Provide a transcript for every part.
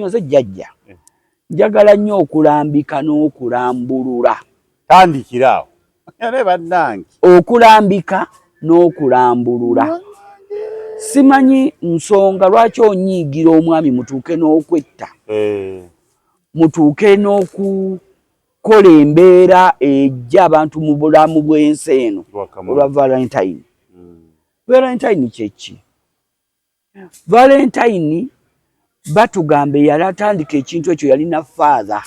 Nze jjajja njagala nnyo okulambika n'okulambulula. Tandikira awo naye bannange. Okulambika n'okulambulula. Simanyi nsonga lwaki onyiigira omwami mutuuke n'okwetta. Mutuuke n'okukola embeera ejja abantu mu bulamu bw'ensi eno olwa Valentine. Valentine kye ki? Valentine batugamba eyali atandika ekintu ekyo yalina father.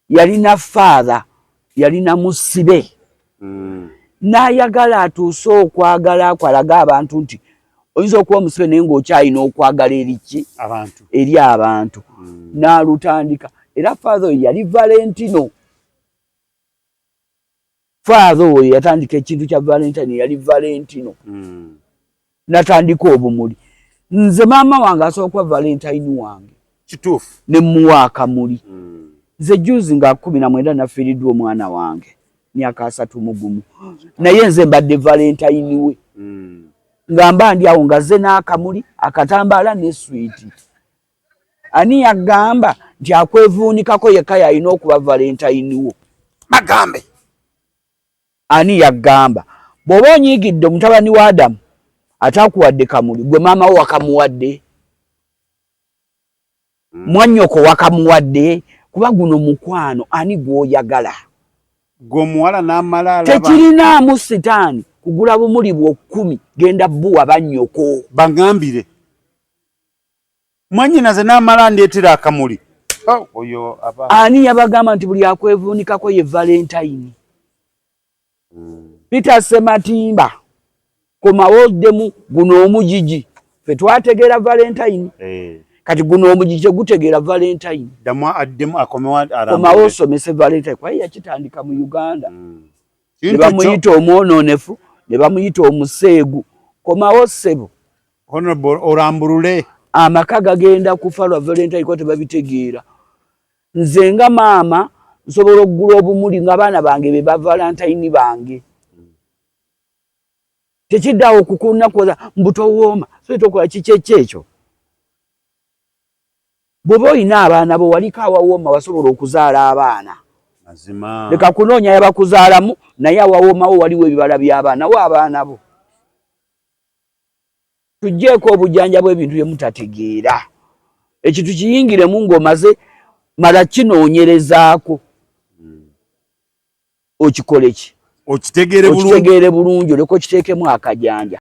Yalina father, yalina musibe. N'ayagala atuuse okwagala kwe alage abantu nti oyinza okuba omusibe naye ng'okyalina okwagala eri ki? Abantu. Eri abantu. N'alutandika. Era father oyo yali Valentino. Father oyo yatandika ekintu kya Valentine yali Valentino. Natandika obumuli. Nze maama wange asobola kuba Valentine wange. Kituufu. Ne mmuwa akamuli. Nze juzi nga 19 nafiiriddwa omwana wange myaka 31. Naye nze mbadde Valentine we. Nga mba ndi awo nga nze n'akamuli, akatambaala ne swiiti. Ani yagamba nti akwevuunikako yekka y'alina okuba Valentine wo? Bagambe. Ani yagamba? Bw'oba onyiigidde omutabani wa Adamu atakuwadde kamuli, gwe maama wo wakamuwadde? Mwannyoko wakamuwadde? Kuba guno mukwano ani gw'oyagala? Gwe omuwala n'amala alaba. Tekirinaamu sitaani kugula bumuli bwo 10 genda bbuwa bannyoko. Bangambire. Mwannyinaze n'amala andeetera akamuli. Oh, oyo aba. Ani yabagamba nti buli akwevuunikako ye Valentine? Peter Sematimba komawo oddemu guno omugigi. Ffe twategeera Valentine. Kati guno omugigi tegutegeera Valentine. Ddamu addemu akomewo alambule. Komawo osomese Valentine kuba ye yakitandika mu Uganda. Ne bamuyita omwonoonefu, ne bamuyita omuseegu. Komawo ssebo. Honorable orambulule. Amaka gagenda kufa lwa Valentine kuba tebabitegeera. Nze nga maama nsobola okugula obumuli ng'abaana bange be ba Valentine bange. Tekiddaawo kukunakuwaza mbu towooma, so tokola kiki ekyo. Bw'oba olina abaana bo waliko awawooma wasobola okuzaala abaana. Mazima. Leka kunoonya yabakuzaalamu naye awawoomawo waliwo ebibala by'abaana wo abaana bo. Tuggyeko obujanja bw'ebintu bye mutategeera. Ekintu kiyingiremu ng'omaze mala kinoonyerezaako. Okikole ki? Okitegeere bulungi. Okitegeere bulungi olyoke okiteekemu akajanja.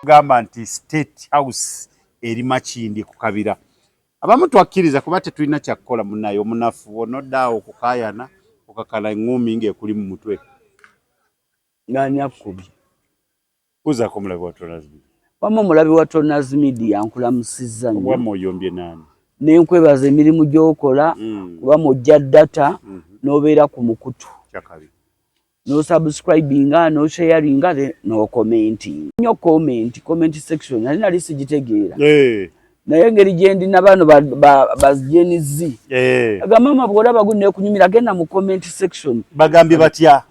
Gamba nti State House eri Makindye ku Kabira. Abamu twakkiriza kuba tetulina kya kukola munnaye omunafu onodda awo okukaayana okakala eŋŋuumi ng'ekuli mu mutwe. Ng'ani akubye? Buuzaako omulabi wa Tonaz Media. Wamma omulabi wa Tonaz Media nkulamusizza nnyo. Wamma oyombye naani? Ne nkwebaza emirimu gy'okola kuba mw'oggya data n'obeera ku mukutu. Kyakabi. N'osubscribinga, n'osharinga then n'okomentinga. Nnyo comment, comment section nali nali sigitegeera. Naye engeri gye ndi na bano ba Gen Z. Agamba maama bw'olaba guneekunyumira genda mu comment section. Bagambye batya?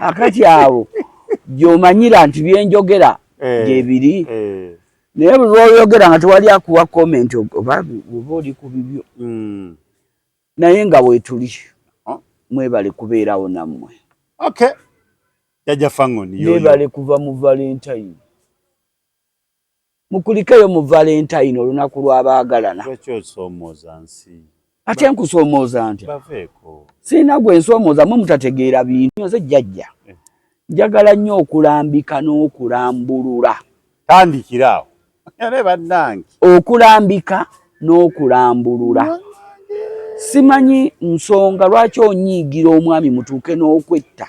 Akati awo gy'omanyira nti bye njogera gye biri. Naye buli lw'oyogera nga tewali akuwa comment oba oba oli ku bibyo. Naye nga weetuli mwebale kubeerawo nammwe. Okay. Jjajja Fangoni yoyo. Mwebale kuva mu Valentine. Mukulikeyo mu Valentine olunaku lw'abaagalana. Lwaki osoomooza nsi? Ate nkusoomooza ntya? Baveeko. Sirina gwe nsoomooza mmwe mutategeera bintu. Nze jjajja njagala nnyo okulambika n'okulambulula. Tandikira awo. Naye bannange. Okulambika n'okulambulula. Simanyi nsonga lwaki onyiigira omwami mutuuke n'okwetta.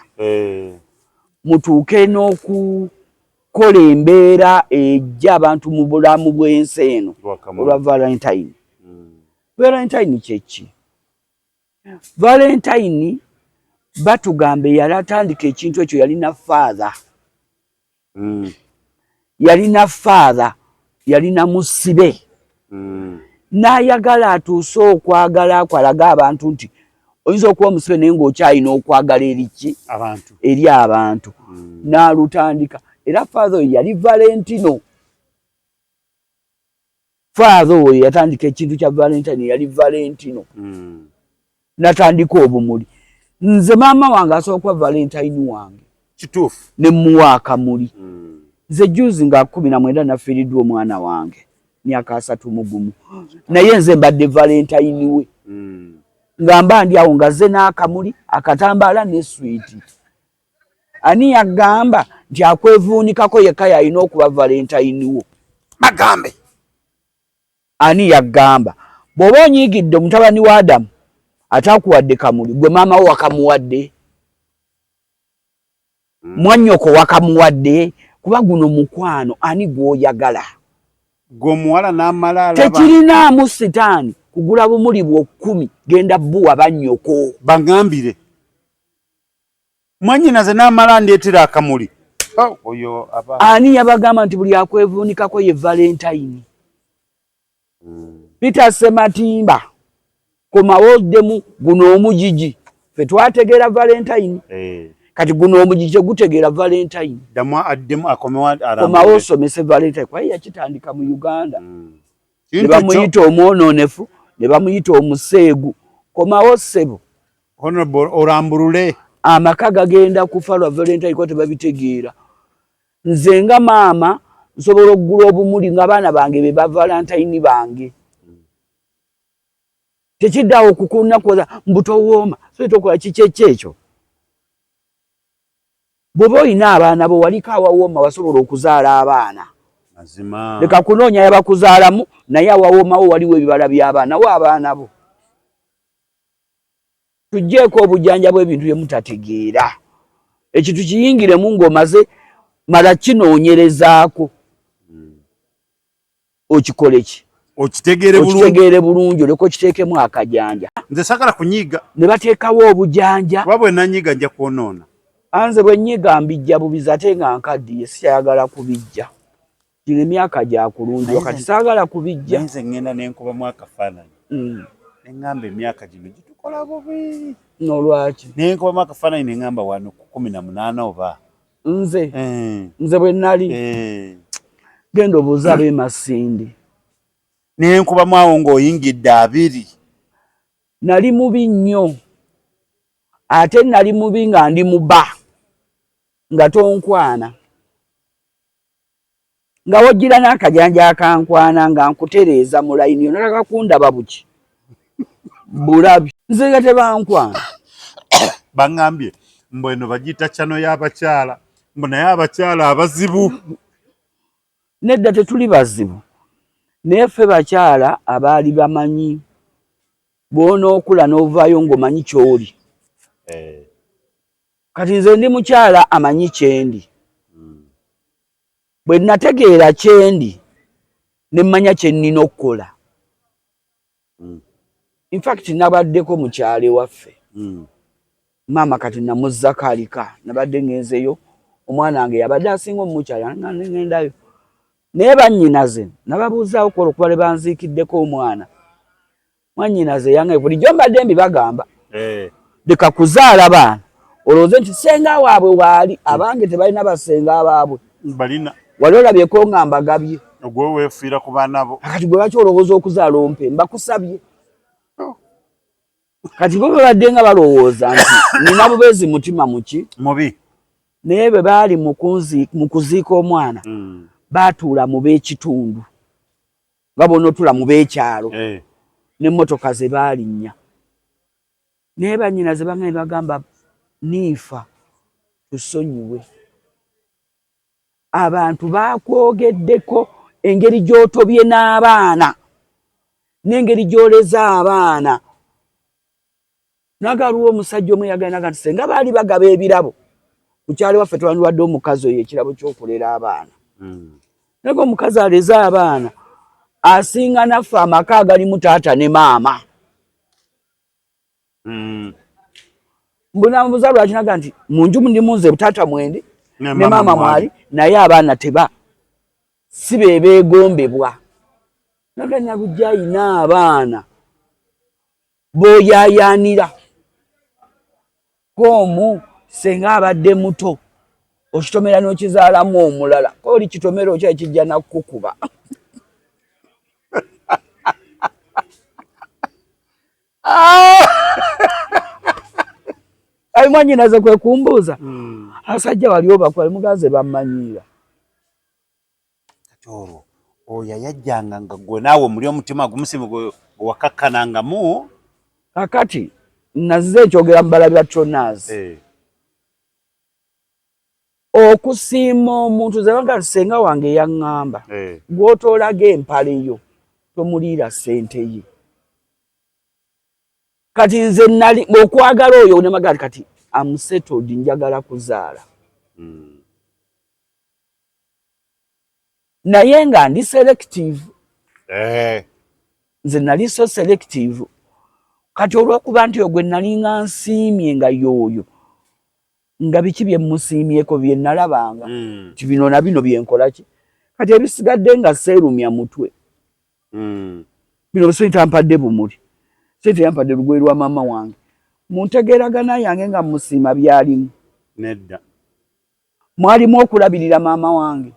Mutuuke n'okukola embeera ejja abantu mu bulamu bw'ensi eno olwa Valentine. Valentine kye ki? Valentine batugamba eyali atandika ekintu ekyo yalina father. Yalina father, yalina musibe. N'ayagala atuuse okwagala kwalaga abantu nti oyinza okuba omusibe naye ng'okyalina okwagala eriki eri abantu. N'alutandika era father oyo yali Valentino. Father oyo yatandika ekintu kya Valentine, yali Valentino. Natandika obumuli. Nze maama wange asobola okuba Valentine wange. Kituufu. Ne mmuwa akamuli. Nze juzi nga 19 nafiiriddwa omwana wange, myaka 31, naye nze mbadde Valentine we. Nga mba ndi awo nga ze n'akamuli, akatambaala ne swiiti. Ani yagamba nti akwevuunikako yekka yalina okuba Valentine wo? Bagambe. Ani yagamba? Bw'oba onyiigidde omutabani wa Adamu atakuwadde kamuli, gwe maama wo wakamuwadde? Mwannyoko wakamuwadde? Kuba guno mukwano, ani gw'oyagala? Gwe omuwala n'amala alaba. Tekirinaamu sitaani kugula bumuli bwo 10 genda buwa bannyoko. Baŋŋambire. Mwannyinaze n'amala andeetera akamuli. Oh, oyo aba. Ani yabagamba nti buli akwevuunikako ye Valentine? Peter Sematimba, komawo oddemu guno omugigi. Ffe twategeera Valentine. Kati guno omugigi tegutegeera Valentine. Ddamu addemu akomewo alambule. Komawo osomese Valentine kuba yakitandika mu Uganda. Ne bamuyita omwonoonefu, ne bamuyita omuseegu. Komawo ssebo. Honorable olambulule. Amaka gagenda kufa lwa Valentine kuba tebabitegeera. Nze nga maama nsobola okugula obumuli ng'abaana bange be ba Valentine bange. Tekiddawo kukunakuwaza mbu towooma, so tokola kiki ekyo. Bw'oba olina abaana bo waliko awawooma wasobola okuzaala abaana. Mazima. Leka kunoonya yabakuzaalamu naye awawoomawo waliwo ebibala by'abaana wo abaana bo. Tuggyeko obujanja bw'ebintu bye mutategeera. Ekintu kiyingiremu ng'omaze mala kinoonyerezaako. Okikole ki? Okitegeere bulungi. Okitegeere bulungi, olyoke okiteekemu akajanja. Nze saagala kunyiiga. Ne bateekawo obujanja. Kuba bwe nanyiiga nja kwonoona. Anze bwe nnyiga mbijja bubizi ate nga nkaddiye sikyayagala kubijja. Gino emyaka gya kulungiwa kati saagala kubijja. Nze ŋŋenda ne nkubamu akafaananyi. Ne ŋŋamba emyaka gino gitukola bubi. N'olwaki? Ne nkubamu akafaananyi ne ŋŋamba wano ku 18 oba. Nze? Nze bwe nali. Genda obuuze ab'e Masindi. Ne nkubamu awo ng'oyingidde 20. Nali mubi nnyo. Ate nali mubi nga ndi muba. Nga tonkwana. Nga wojjira n'akajanja akankwana nga nkutereeza mu layini yo, nalaka kundaba buki? Bulabi. Nze nga tebankwana. Baŋŋambye mbu eno bagiyita channel y'abakyala, mbu naye abakyala abazibu. Nedda tetuli bazibu. Naye ffe bakyala abaali bamanyi bw'onookula n'ovaayo ng'omanyi ky'oli. Kati nze ndi mukyala amanyi kyendi. Bwe nategeera kyendi ne mmanya kye nnina okukola. In fact nabaddeko mu kyalo ewaffe. Maama kati namuzzako alika, nabadde ngenzeyo omwana wange yabadde asinga omukyala nga ngendayo. Naye bannyinaze nababuuzaawo ku olwo kuba lwe banziikiddeko omwana. Mwannyinaze yange bulijjo mbadde mbibagamba. Leka kuzaala baana. Olowooze nti ssenga waabwe waali, abange tebalina bassenga baabwe. Balina. Wali olabyeko nga mbagabye. Gwe weefiira ku baana bo. Kati gwe lwaki olowooza okuzaala ompe? Mbakusabye. Kati bo babadde nga balowooza nti nina bubeezi mutima muki? Mubi. Naye bwe baali mu kuziika omwana, baatuula mu b'ekitundu. Nga bw'onootula mu b'ekyalo. N'emmotoka ze baalinnya. Naye bannyinaze bange ne bagamba Niifa tusonyiwe. Abantu baakwogeddeko engeri gy'otobye n'abaana n'engeri gy'oleze abaana. Nagaliwo omusajja omu yagenda nti senga baali bagaba ebirabo ku kyalo waffe twandiwadde omukazi oyo ekirabo ky'okulera abaana. Naye omukazi aleze abaana asinga naffe amaka agalimu taata ne maama. Mbunamubuuza lwaki naga nti mu nju ndimu nze taata mwendi Ne maama mwali, naye abaana teba si be beegombebwa. Naga Nalujja ayina abaana b'oyaayaanira koomu senga abadde muto okitomera n'okizaalamu omulala oli kitomera okya kijja nakukuba. Ayi mwannyinaze kwe kumbuuza abasajja wali obakuba mugaze bammanyiira. Kati olwo oyo yajjanga nga gwe naawe muli omutima gumusimu gwe wakakkanangamu. Kakati nazze nkyogera mu balabi ba Tronas. Okusiima omuntu ze baga senga wange yaŋŋamba gw'otoolaga empale yo tomuliira ssente ye. Kati nze nali okwagala oyo ne magala kati am settled njagala kuzaala. Naye nga ndi selective. Nze nali so selective. Kati olw'okuba nti ogwe nali nga nsiimye nga y'oyo nga biki bye mmusiimyeko bye nalabanga nti bino na bino bye nkola ki, kati ebisigadde nga seerumya mutwe. Bino sente ampadde bumuli, sente yampadde lugoye lwa maama wange, mu ntegeeragana yange nga mmusiima byalimu nedda mwalimu okulabirira maama wange.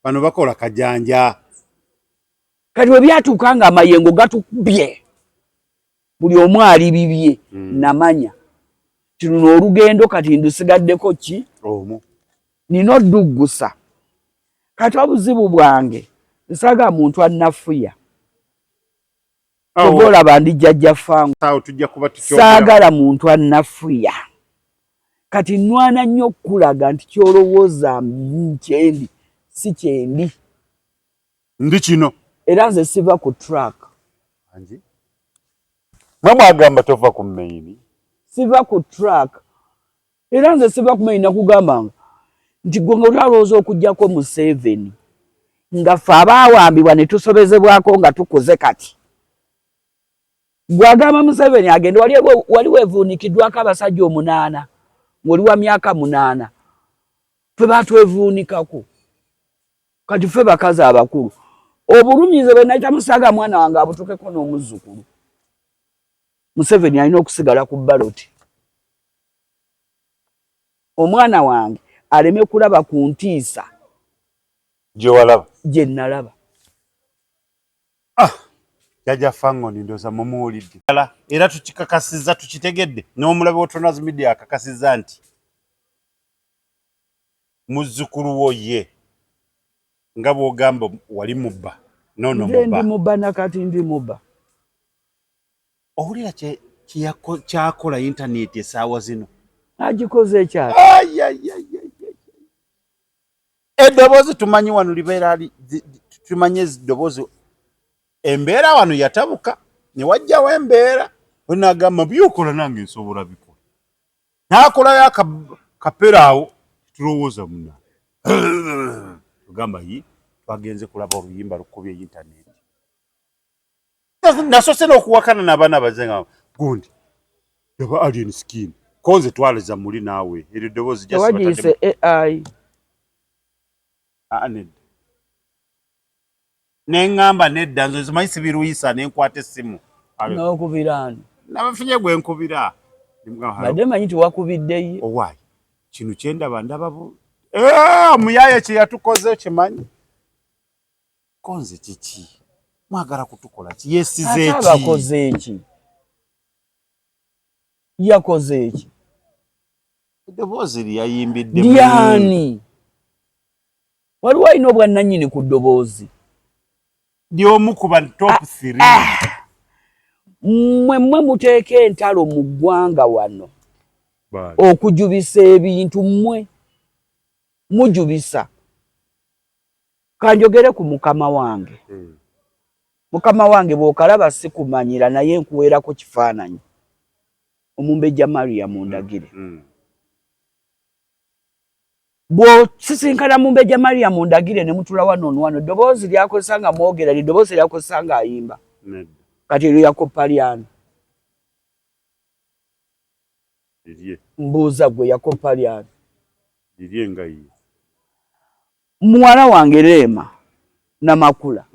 Bano bakola kajanja. Kati bwe byatuuka nga amayengo gatukubye buli omu ali bibye, namanya nti luno olugendo kati ndusigaddeko ki omu nina odduggusa. Kati obuzibu bwange nsaaga muntu annafuya. Oba olaba ndi jjajja Fango, saagala muntu annafuya. Kati nnwana nnyo okukulaga nti ky'olowooza kyendi si kyendi. Ndi kino. Era nze siva ku track. Mwe mwagamba tova ku main. Siva ku track. Era nze siva ku main nakugambanga nti gwe nga otalowooza okuggyako Museveni nga ffe abaawambibwa ne tusobezebwako nga tukuze kati. Gw'agamba Museveni agende wali weevuunikiddwako abasajja 8 ng'oli wa myaka 8. Ffe baatwevuunikako. Kati ffe bakazi abakulu. Obulumi nze bwe nayita musaaga mwana wange abutukeko n'omuzzukulu. Museveni alina okusigala ku ballot. Omwana wange aleme kulaba ku ntiisa gye walaba, gye nalaba. Jjajja Fangoni ndowooza mumuwulidde era tukikakasizza, tukitegedde n'omulabi wa Tronas Media akakasizza nti muzzukulu wo ye nga bw'ogamba wali mubba nono mubba. Ndi mubba nakati ndi mubba. Owulira kyakola intaneti essaawa zino agikoze ekyaki eddoboozi tumanyi wano libeera tumanyi eddoboozi embeera wano yatabuka ne wajjawo embeera wenagamba byokola nange nsobola bikola n'akolayo akapera awo tulowooza muna tugamba yi twagenze kulaba oluyimba lukubye intaneti nasose n'okuwakana n'abaana baze nga gundi yaba alien skin konze twaliza muli naawe eryo ddoboozi tewagiyise AI. Nedda neŋŋamba nedda nze zimanyi sibiruyisa nenkwata essimu n'okubira ani nabafunye gwe nkubira badde manyi nti wakubiddeyo owaayi kino kyendaba ndaba omuyaye kye yatukoze kimanyi konze kiki mwagala kutukola ki yesize eki abakoze eki yakoze eki eddoboozi lyayimbidde lyani waliwo alina obwannannyini ku ddoboozi ly'omu ku ba top 3 mmwe muteeka entalo mu ggwanga wano okujubisa ebintu mmwe mujubisa. Kanjogere ku mukama wange. Mukama wange bw'okalaba sikumanyira naye nkuweerako kifaananyi. Omumbejja Maria Mundagire. Bw'osisinkana Mumbejja Maria Mundagire ne mutula wano wano eddoboozi lyakozesa nga mwogera eddoboozi lyakozesa ng'ayimba. Kati eryo yakoppa lyani? Mbuuza gwe yakoppa lyani? Lirye nga ye. Muwala wange Rema Namakula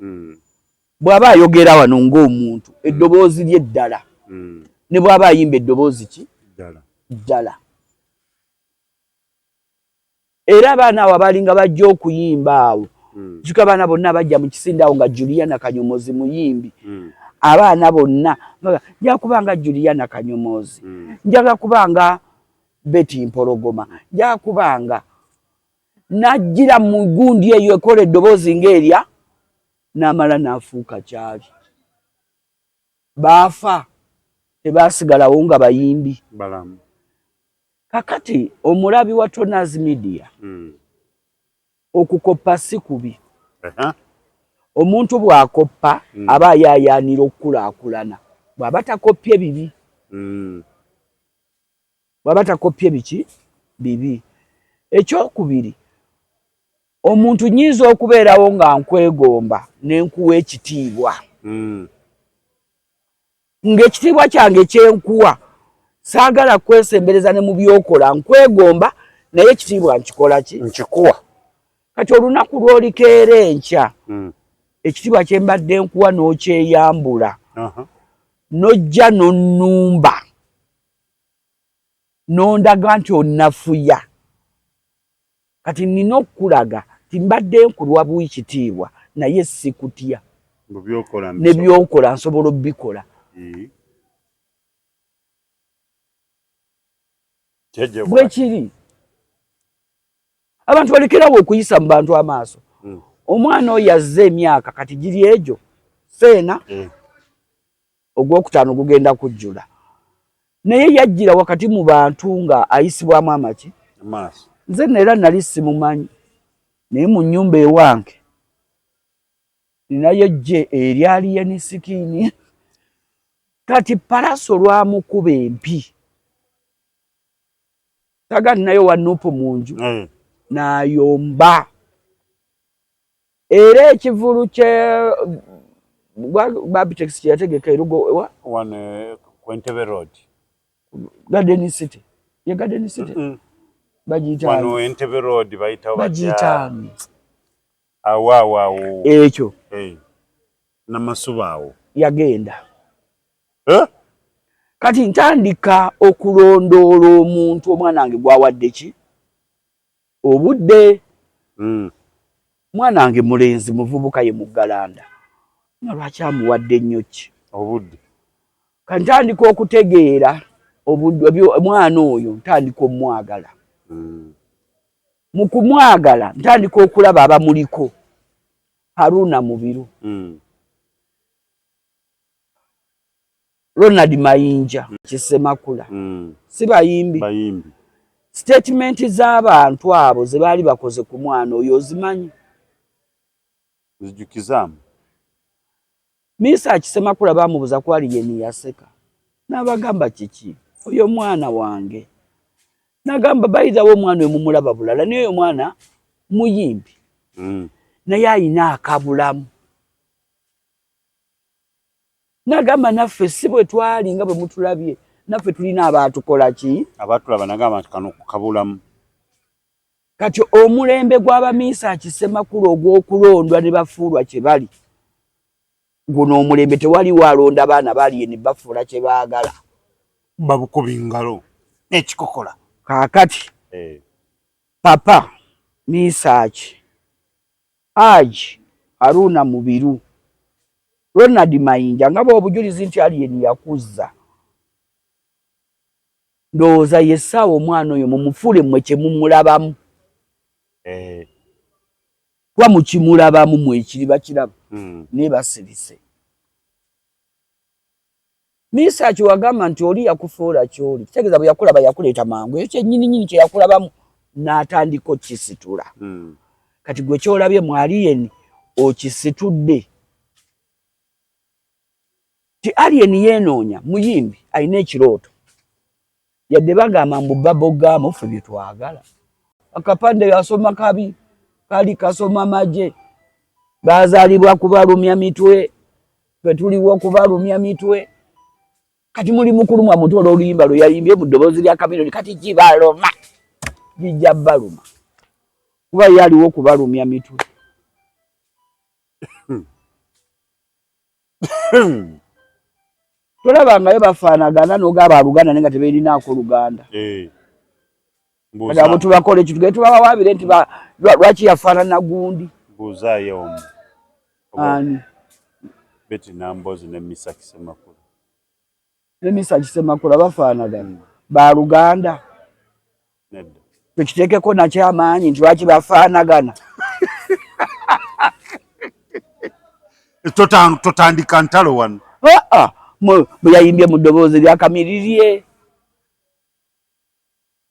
bw'aba ayogera wano ng'omuntu, eddoboozi lye ddala, ne bw'aba ayimba eddoboozi ki ddala. Era abaana awo abalinga bajja okuyimba awo, kika abaana bonna bajja mu kisinde awo nga Juliana Kanyomozi muyimbi, abaana bonna njaga kuba nga Juliana Kanyomozi, njaga kuba nga Betty Mpologoma, njaga kuba nga najjira mu gundi eyo ekola eddoboozi ng'erya, n'amala n'afuuka kyali. Baafa tebasigalawo nga bayimbi. Balamu. Kakati omulabi wa Tonaz Media, okukoppa si kubi. Omuntu bw'akoppa aba ayaayaanira okukulaakulana. Bw'aba takoppye bibi. Bw'aba takoppye biki? Bibi. Ekyokubiri, omuntu nnyinza okubeerawo nga nkwegomba ne nkuwa ekitiibwa. Ng'ekitiibwa kyange kyenkuwa saagala kwesembereza ne mu by'okola, nkwegomba naye ekitiibwa nkikola ki? Nkikuwa. Kati olunaku lw'olikeera enkya, ekitiibwa kye mbadde nkuwa n'okyeyambula, n'ojja n'onnumba, n'ondaga nti onnafuya. Kati nnina okukulaga nti mbadde nkulwa buwi kitiibwa naye sikutya. Ne by'okola nsobola obbikola. Bwe kiri. Abantu balekerawo okuyisa mu bantu amaaso. Omwana oyo azze emyaka kati giri egyo seena ogwokutaano gugenda kujjula, naye yajjira wakati mu bantu nga ayisibwamu amaki. Nze nno era nali simumanyi, naye mu nnyumba ewange ninayo ejje eryali yenisikiini. Kati Palaso lwamukuba empi taga ninayo wa nupu mu nju, n'ayomba. Era ekivulu kye Babitex kye yategeka erugo wano ku Entebbe Road, Garden City, ye Garden City bagiyita wano Entebbe Road bayitawo bagiyita awo awo awo ekyo Namasuba awo yagenda. Kati ntandika okulondoola omuntu omwana wange gwawadde ki obudde. Mwana wange mulenzi muvubuka ye muggalanda, nga lwaki amuwadde nnyo ki obudde? Kati ntandika okutegeera omwana oyo, ntandika omwagala. Mu kumwagala ntandika okulaba abamuliko, Haruna Mubiru, Ronald Mayinja, Kisemakula, si bayimbi? Bayimbi. Statement z'abantu abo ze baali bakoze ku mwana oyo ozimanyi? Nzijukizaamu. Misa Kisemakula bamubuza kwali yeni yaseka n'abagamba kiki oyo mwana wange, nagamba bayirawo omwana oyo mumulaba bulala, naye oyo mwana muyimbi, naye ayina akabulamu. Nagamba naffe si bwe twali nga bwe mutulabye, naffe tulina abaatukola ki? Abaatulaba nagamba nti kano kabulamu. Kati omulembe gw'abamiisa Kisemakula ogw'okulondwa ne bafuulwa kye bali, guno omulembe tewaliwo alonda baana bali ne bafuula kye baagala. Babukuba engalo n'ekikokola. Kaakati Papa Misaaki, Haji Haruna Mubiru, Ronald Mayinja nga bw'obujulizi nti Alien yakuzza, ndowooza ye ssaawa omwana oyo mumufuule mmwe kye mumulabamu. Kuba mukimulabamu mwekiri bakiraba, naye basirise. Misaaki wagamba nti oli yakufuula ky'oli, kitegeeza bwe yakulaba yakuleeta mangu, ekyo kyennyininyini kye yakulabamu n'atandika okukisitula. Kati gwe ky'olabye mu Alien okisitudde. Ti Alien yeenoonya muyimbi alina ekirooto, yadde bagamba mbu bubblegum ffe bye twagala. Akapande yasoma kabi, kali kasoma magye, baazaalibwa kubalumya mitwe, ffe tuliwo kubalumya mitwe. Kati muli mukulumwa mutwe olw'oluyimba lwe yayimbye mu ddoboozi lya Chameleone, kati kibaluma. Gijja baluma, kuba ye aliwo okubalumya mitwe. Tolabangayo bafaanagana n'ogaba Luganda naye nga tebeerinaako Luganda. Kati abo tubakola ekyo, tugende tubawawabire nti lwaki yafaanana gundi? Mbuuzaayo omu. Ani? Betty Nambooze ne Mesach Semakula. Ne Mesach Semakula bafaanagana. Ba Luganda? Nedda. Tukiteekeko nakyo amaanyi nti lwaki bafaanagana. Totandika ntalo wano. Aa, bwe yayimbye mu ddoboozi lya Kamirirye.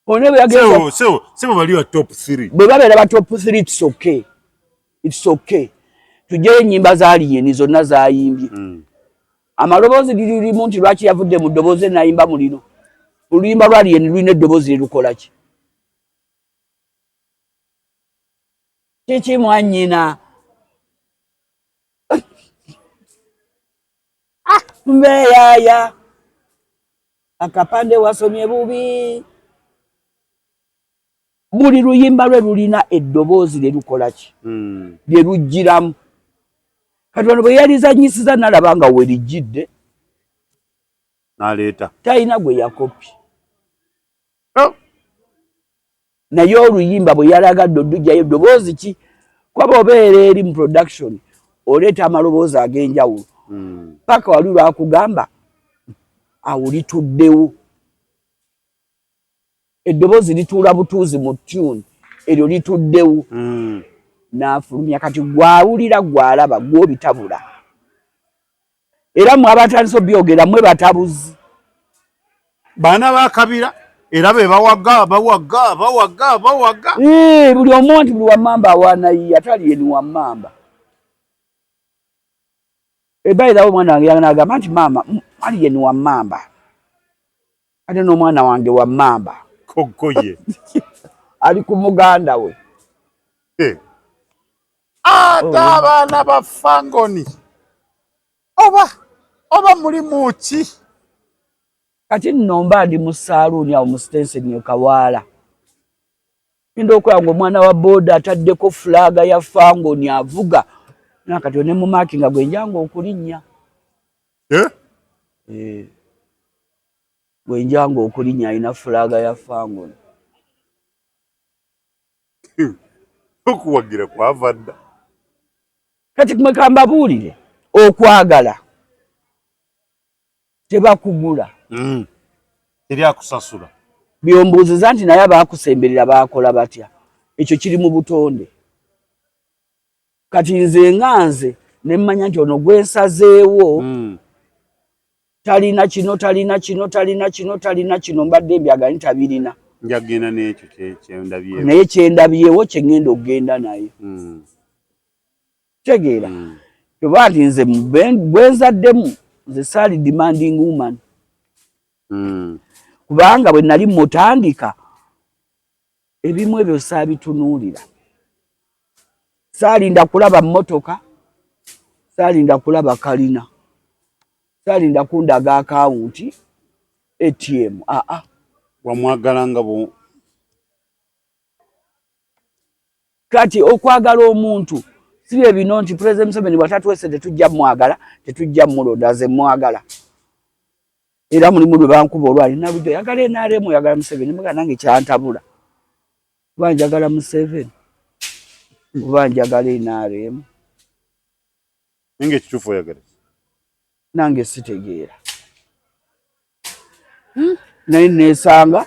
Ono bwe yagenze Sebo bali wa top 3. Bwe babeera ba top 3, it's okay. It's okay. Tujjeyo ennyimba za Alien zonna zayimbye. Amaloboozi liririmu nti lwaki yavudde mu ddoboozi n'ayimba mu lino. Oluyimba lwa Alien lulina eddoboozi lye lukola ki? Kiki mwannyina? Ah, mbeeyaya akapande wasomye bubi. Buli luyimba lwe lulina eddoboozi lye lukola ki? Lye lujjiramu. Kati wano bwe yalizannyisiza nalaba nga we lijjidde. N'aleeta. Talina gwe yakopi. Oh. Naye oluyimba bwe yalagadde oddujjayo eddoboozi ki? Kuba obeera eri mu production oleeta amaloboozi ag'enjawulo. Paka wali lwakugamba awo lituddewo. Eddoboozi lituula butuuzi mu tune, eryo lituddewo. N'afulumya kati gw'awulira, gw'alaba, gw'obitabula. Era mmwe abatandise obyogera mmwe batabuzi. Baana ba Kabira era be bawaga bawaga bawaga bawaga. Buli omu nti buli wammamba awaana ye, atali ye ni wammamba. Ebayirawo omwana wange yanagamba nti maama ali ye ni wammamba. Ate n'omwana wange wammamba. Koggoye. Ali ku muganda we. Ate abaana ba Fangoni oba mulimu ki? Kati nno mba ndi mu saaluuni awo mu sitenseni e Kawaala. Ngenda okulaba ng'omwana wa booda ataddeko fulaaga ya Fangoni avuga. Nakati ne mu maaki nga gwe njanga okulinnya. Gwe njanga okulinnya alina fulaaga ya Fangoni. Okuwagira kwava dda. Kati mwe kambabuulire, okwagala tebakugula. Teri akusasula. Byombuuziza nti naye abaakusemberera baakola batya? Ekyo kiri mu butonde. Kati nze nga nze ne mmanya nti ono gwe nsazeewo talina kino, talina kino, talina kino, talina kino, mbadde mbyagala nti tabirina. Njagenda n'ekyo kyendabyewo. Naye kyendabyewo kye ŋŋenda okugenda naye. Tegeera. Oba nti nze bwe nzaddemu, nze saali demanding woman. Kubanga bwe nali mutandika, ebimu ebyo saabitunuulira. Saalinda kulaba mmotoka, saalinda kulaba kalina, saalinda kundaga akawunti ATM. Aa. Wamwagala nga bo. Kati okwagala omuntu si bye bino nti President Museveni bw'atatuweese tetujja mwagala, tetujja mulonda, nze mwagala. Era mulimu lwe bankuba olwali nalujja oyagala NRM, oyagala Museveni, muga nange kyantabula. Kuba njagala Museveni, kuba njagala NRM. Nange ekituufu oyagala. Nange sitegeera. Naye neesanga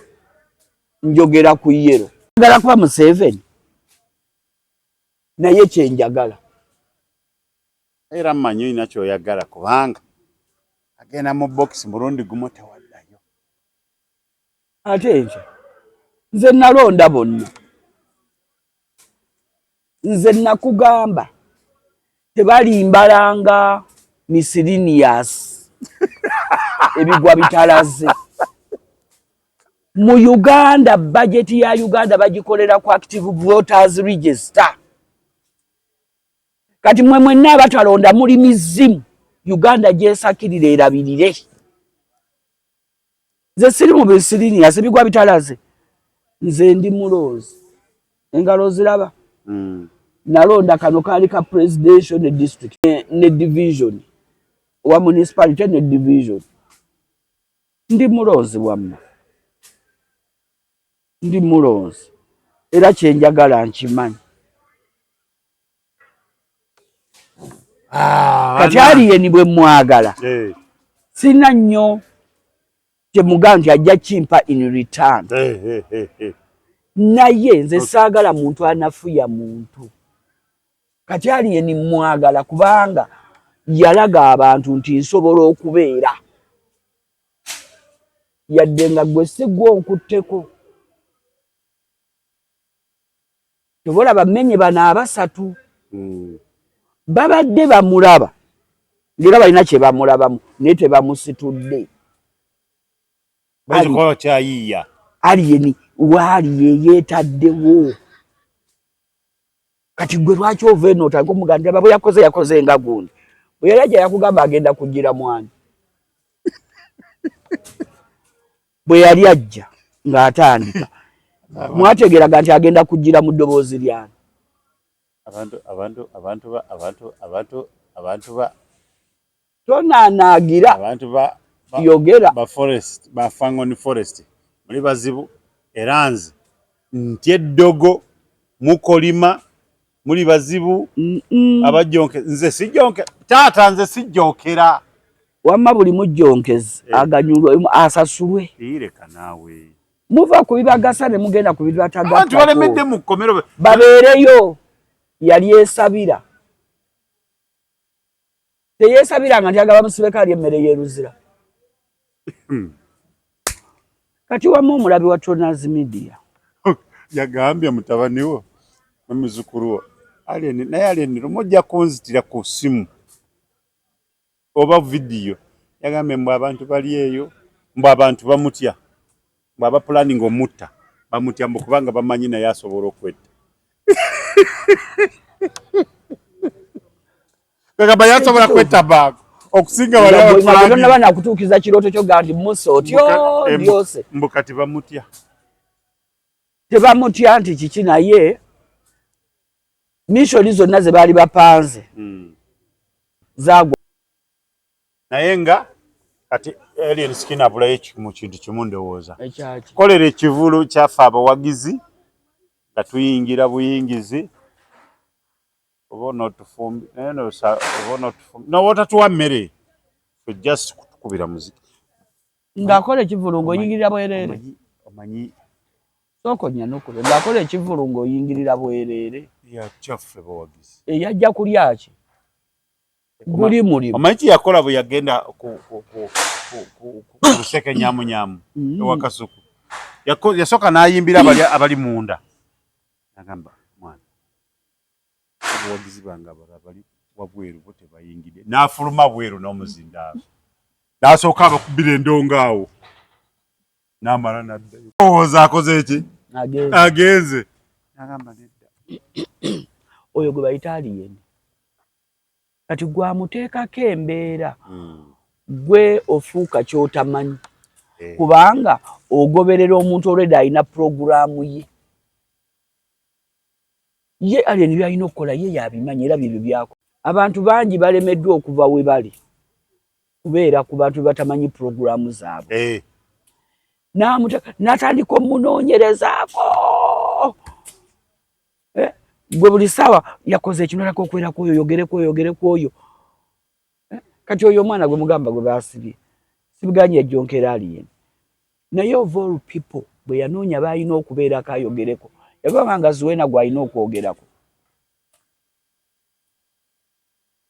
njogera ku yellow. Njagala kuba Museveni, naye kye njagala. Era mmanyi olina ky'oyagala kubanga agenda mu box mulundi gumu tewaddayo. Ate nkya nze nalonda bonna. Nze nakugamba tebalimbalanga miscellaneous ebigwa bitalaze. Mu Uganda budget ya Uganda bagikolera ku active voters register. Kati mwe mwenna abatalonda muli mizimu Uganda gyesakirira erabirire. Nze siri mu miscellaneous ebigwa bitalaze. Nze ndi mulonzi, engalo ziraba. Nalonda kano kaali ka presidential ne district ne division wa municipality ne division. Ndi mulonzi wamma, ndi mulonzi era kyenjagala nkimanyi. Kati Alien bwe mwagala, sina nnyo kyemugaa nti ajja kimpa in return, naye nze saagala muntu anafuya muntu. Kati Alien mwagala kubanga yalaga abantu nti nsobola okubeera yadde nga gwe si gwe onkutteko. Tobola bamenye bano abasatu babadde bamulaba ngera balina kye bamulabamu, naye tebamusitudde. Kyayiiya. Alien waali yeyeetaddewo. Kati gwe lwaki ova eno otandika omugamba bwe yakoze yakoze nga gundi bwe yali ajja yakugamba agenda kugira mwani bwe yali ajja ng'atandika mwategeeraga nti agenda kugira mu ddoboozi lyani? Abantu abantu abantu ba abantu abantu abantu ba Tonaanaagira. Abantu ba Yogera. Ba forest, ba Fangone Forest, muli bazibu era nze ntya eddogo, mukolima, muli bazibu. Abajjonke nze sijjonke, taata, nze sijjonkera. Wamma buli mujjonkezi aganyulwe, asasulwe. Ireka naawe. Muva ku bibagasa ne mugenda ku Abantu bibatagattako. Balemedde mu kkomero. Babeereyo. Yali esabira teyeesabiranga nti agaba musibeko ali emmere y'eruzira. Kati wamma omulabi wa Tronas Media, Yagambye mutabani wo nomuzukulu wo Alien, naye Alien lumu ojja kunzitira ku ssimu oba vidiyo. Yagambye mbu abantu bali eyo, mbu abantu bamutya, mbu abapulaninga omutta bamutya, mbu kubanga bamanyi naye asobola okwetta. Kagamba yasobola kwetta baago okusinga bali nga tonnaba nakutuukiza kirooto kyo ga nti musa otyo ndyose. Mbu kati bamutya. Tebamutya nti kiki, naye mission zonna ze baali bapanze zaagwa. Naye nga kati Alien Skin abulayo mu kintu kimu, ndowooza. Ekyaki? Kolera ekivulu kyaffe abawagizi nga tuyingira buyingizi, oba onootufumbi naye oba onootufumbi noba otatuwa mmere, ffe just kutukubira muziki. Ng'akola ekivulu ng'oyingirira bwereere. Omanyi Sooka onnyanukule. Ng'akola ekivulu ng'oyingirira bwereere. Yakyaffe bawagizi. Eyajja kulya ki? Guli mulimu. Omanyi kyeyakola bwe yagenda ku luseke nyamunyamu ewa Kasuku? Yasooka n'ayimbira abali munda, nagamba, "Mwana, abawagizi bange abalala bali wabweru, bo tebayingidde." N'afuluma bweru n'omuzindaalo, n'asooka abakubira endongo awo, n'amala n'addayo. Owooza akoze eki? Agenze. Agenze, nagamba nedda. Oyo gwe bayita Alien. Kati gwamuteekako embeera, gwe ofuuka kyotamanyi, kubanga ogoberera omuntu olwedde alina puroguraamu ye. Ye Alien byalina okukola ye yabimanyi, era byebyo byako. Abantu bangi balemeddwa okuva we bali kubeera ku bantu bebatamanyi puroguraamu zaabwe. N'atandika omunoonyerezaako. Gwe buli ssaawa yakoze ekintu okwera kwoyo, oyogere kwoyo, oyogere kwoyo. Kati oyo omwana gwe mugamba gwe baasibye, sibiganye yajjonkera Alien, naye of all people bwe yanoonya baalina okubeerako ayogereko, yagamba nga Zuena gw'alina okwogerako.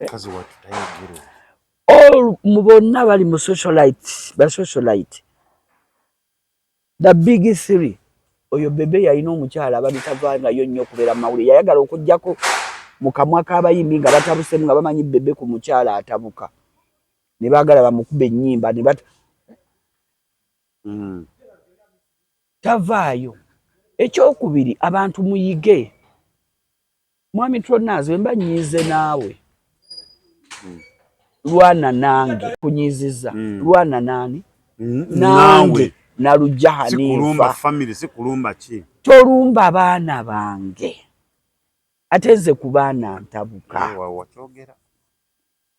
Kazi wattu tayogera. All mu bonna bali mu socialite, ba socialite, the big three, oyo Bebe yalina omukyala abadde tavangayo nnyo okubeera mu mawulire. Yayagala okuggyako mu kamwa k'abayimbi nga batabusemu, nga bamanyi Bebe ku mukyala atabuka, ne baagala bamukuba ennyimba ne bat Tavaayo. Ekyokubiri, abantu muyige, mwami Tronas, bwe mba nnyiize naawe, lwana nange kunyiiziza, lwana naani? Naawe. Nange. Nalujja Hanifa, tolumba baana bange, ate nze ku baana ntabuka,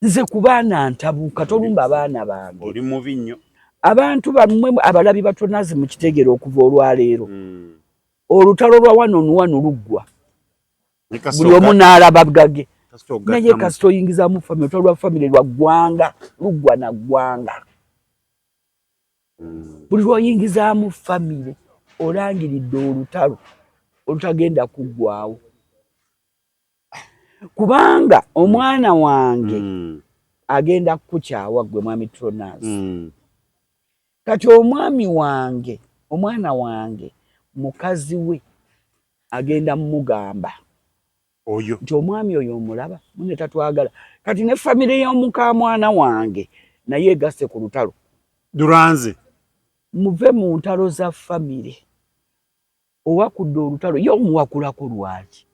nze ku baana ntabuka, tolumba baana bange. Oli mubi nnyo. Abantu bammwe abalabi batonazi mukitegere okuva olwaleero olutalo lwa wano nuwano luggwa, buli omu n'alaba gage, naye kasita oyingizamu famire, olutalo lwa famire lwa ggwanga, luggwa na ggwanga. Buli lwoyingizaamu famire olangiridde olutalo olutagenda kuggwawo, kubanga omwana wange agenda kukukyawa gwe mwami Tronas. Kati omwami wange, omwana wange mukazi we agenda mugamba oyo nti omwami oyo omulaba mune tatwagala. Kati ne famire y'omukamwana wange naye egasse ku lutalo duranze. Muve mu ntalo za famire, owakudde olutalo ye omuwakulako lwaki?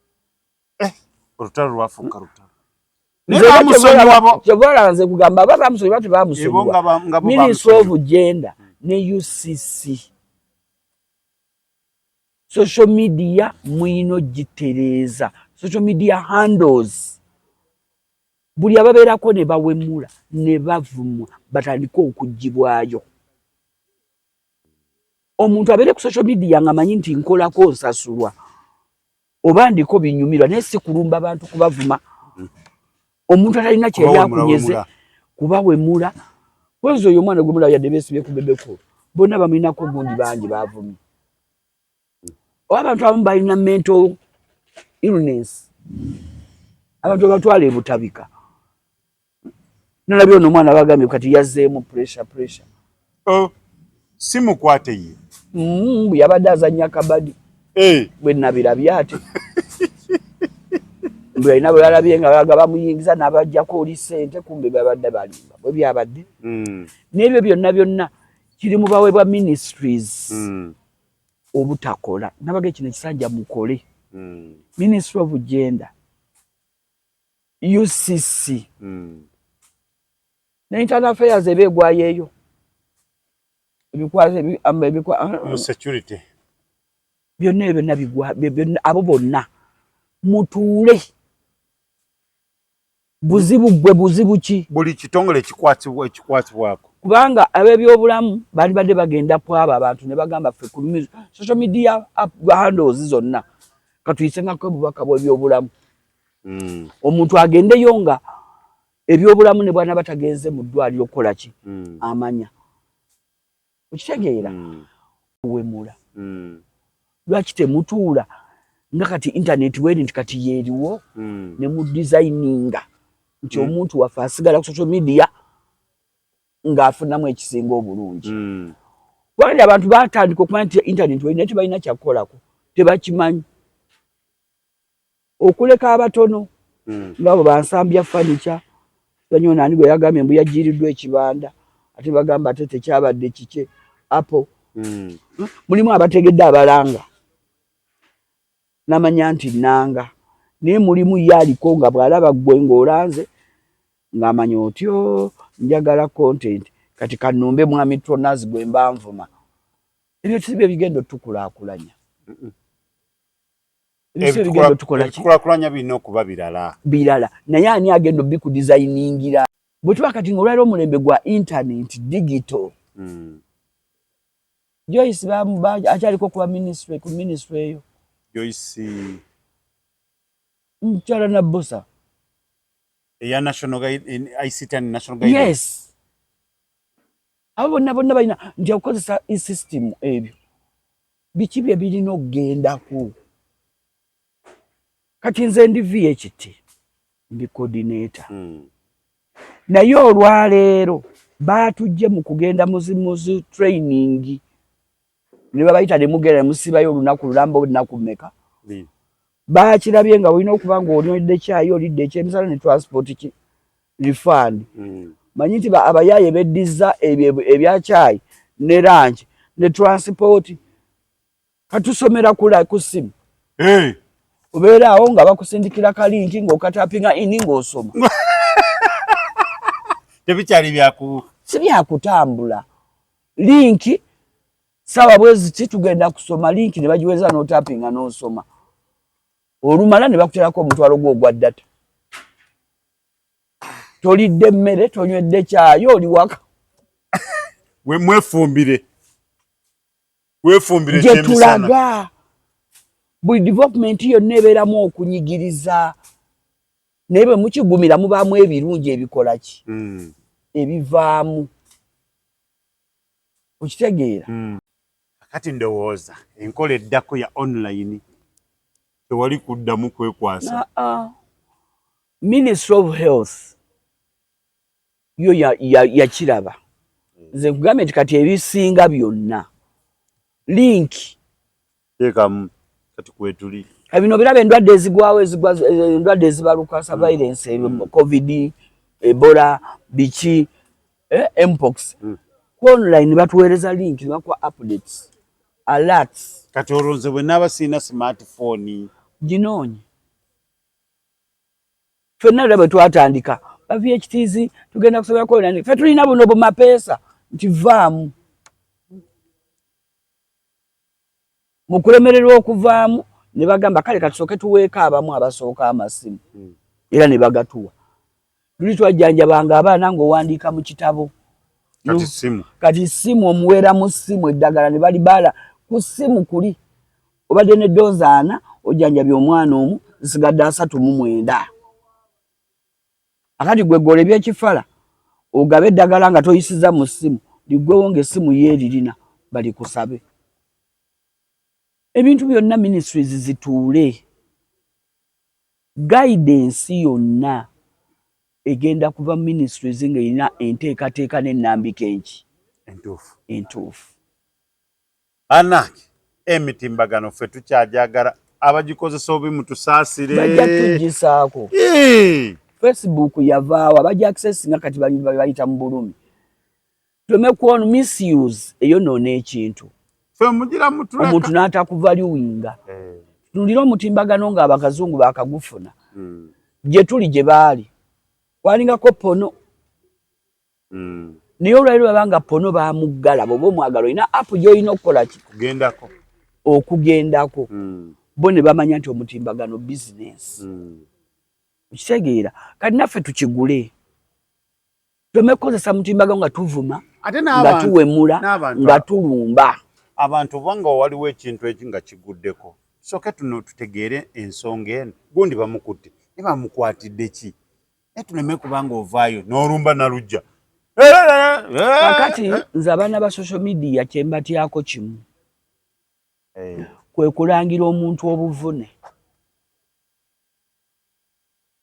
Olutalo lwafuuka lutalo. Kyova nze kugamba aba bamusonyiwa tebamusonyiwa. Ministry of Gender ne UCC, social media muyina ogitereeza, social media handles buli ababeerako ne bawemula ne bavumwa batandike okugibwayo. Omuntu abeere ku social media nga manyi nti nkolako nsasulwa oba ndiko binyumirwa, naye si kulumba bantu kubavuma. Omuntu atalina kyeyali akunyeze kubawemula kwenza oyo omwana gwemulaba yadde beesibye ku Bebe Cool, bonna bamulinako gundi bangi bavumye. Oba abantu abamu balina mental illness, abantu babatwala ebutabika. Nalabye ono omwana bagambye kati yazzeemu pressure pressure. Oh, si mukwate ye. Yabadde azannya kabadi bwe nabirabye, ate bwe alina bwe balabye nga baga bamuyingiza n'abajjako oli ssente, kumbe babadde balimba bwe byabadde. N'ebyo byonna byonna kiri mu baweebwa ministries obutakola. Nabaga kino ekisanja mukole. Ministry of Gender, UCC ne Internal Affairs eba egwayo eyo ebikwazo security byonna ebyo byonna bigwa byonna. Abo bonna mutuule, buzibu gwe buzibu ki? Buli kitongole ekikwatibwako. Kubanga ab'ebyobulamu bandibadde bagenda ku abo abantu ne bagamba ffe ku social media handles zonna katuyisengako obubaka bw'ebyobulamu. Omuntu agendeyo nga ebyobulamu ne bwana batagenze mu ddwaliro okukola ki, amanya okitegeera wemula. Lwaki temutuula nga kati internet weri nti kati yeeriwo ne mu designinga nti omuntu waffe asigala ku social media ng'afunamu ekisinga obulungi? Kubanga abantu batandika okumanya nti internet weri, naye tebalina kyakukolako, tebakimanyi, okuleka abatono nga abo bansambya furniture banyona. Ani gwe yagambye mbu yajjiriddwa ekibanda, ate bagamba ate tekyabadde kike apo? Mulimu abategedde abalanga namanya nti nanga, naye mulimu ye aliko nga bw'alaba ggwe ng'olanze ng'amanya otyo njagala content, kati kanumbe mwami Tronas gwe mba nvuma. Ebyo si bye bigenda otukulaakulanya. Ebikulakulanya birina okuba birala. Birala, naye ani agenda obikudesigningira bwe tuba kati ngaolwaliro omulembe gwa internet digital? Joyce akyaliko kuba ministry, ku ministry eyo. Joyce? Mukyala Nabbosa. Eya national ICT and national guidance? Yes, abo bonna bonna balina nti okukozesa e-system. Ebyo biki bye birina okugendako? Kati nze ndi VHT, ndi coordinator, naye olwaleero baatujje mu kugenda muzi training ne babayita ne mugenda ne musibayo olunaku lulamba, olunaku mmeka. Bakirabye nga olina okuba nga onywedde kyayi, olidde ekyemisana ne transport ki refund. Manyi nti abayaaye beddiza ebyo ebya kyayi ne lunch ne transport. Katusomera kula ku ssimu, obeera awo nga bakusindikira ka link ng'okatapinga ini ng'osoma. Tebikyali byaku Si byakutambula, link. Saawa bweziti tugenda kusoma, link ne bagiweza, n'otapinga n'osoma, olumala ne bakuterako omutwalo gwo ogwa data. Tolidde mmere, tonywedde kyayo, oli waka. Mwefumbire, wefumbire. Gye tulaga, buli development yonna ebeeramu okunyigiriza, naye bwe mukigumira mubaamu ebirungi ebikola ki? Ebivaamu, okitegeera? Kati ndowooza enkola eddako ya online, tewali kuddamu kwekwasa. Ministry of Health yo yakiraba. Nze nkugambye nti kati ebisinga byonna link. Teekamu kati kwetuli. Bino biraba, endwadde ezigwawo, ezigwa, endwadde ezibaluka, surveillance, COVID, Ebola, biki, mpox, ku online batuweereza link ne bakuwa updates, alerts. Kati olwo nze bwe naaba sirina smartphone? Ginoonye. Ffenna era bwe twatandika ba VHTs, tugenda kusoberako online, ffe tulina buno bumapeesa nti vaamu. Mu kulemererwa okuvaamu ne bagamba, kale katusooke tuweeko abamu abasooka amasimu, era ne bagatuwa. Luli twajjanjabanga abaana ng'owandiika mu kitabo. Kati simu. Kati simu, omuweera mu ssimu eddagala ne balibaala ku ssimu. Kuli obadde ne dose 40, ojjanjabya omwana omu, zisigadde 39. Akati gwe gola ebyekifala, ogabe eddagala nga toyisiza mu ssimu, liggwewo ng'essimu yeeririna balikusabe. Ebintu byonna, ministries zituule, guidance yonna egenda kuva mu ministries ng'erina enteekateeka n'ennambika enki? Entuufu. Entuufu. Anaki emitimbagano ffe tukyajagala, abagikozesa obi mutusaasire. Bajja tugisaako. Facebook yavaawo, abajja access nga kati bayita mu bulumi. Tuleme kwonu misuse eyonoona ekintu. Ffe mugira mutuleka. Omuntu n'atakuvaluinga. Tunulire omutimbagano ng'abakazungu bakagufuna, gye tuli gye baali kwalingako porn. Naye olwaliro baba nga porn bamuggala, bw'oba omwagala olina app gy'olina okukola ki? Kugendako. Okugendako. Bo ne bamanya nti omutimbagano bizinesi. Okitegeera? Kati naffe tukigule, tuleme kukozesa mutimbagano nga tuvuma, Ate nga n'abantu tuwemula, n'abantu nga tulumba. Abantu oba nga waliwo ekintu eki nga kiguddeko, tusooke tuno tutegeere ensonga eno. Gundi bamukutte, ne bamukwatidde ki? Naye tuleme kubanga ovaayo n'olumba nalujja. Kakati nze abaana ba social media kyembatyako kimu, kwe kulangira omuntu obuvune.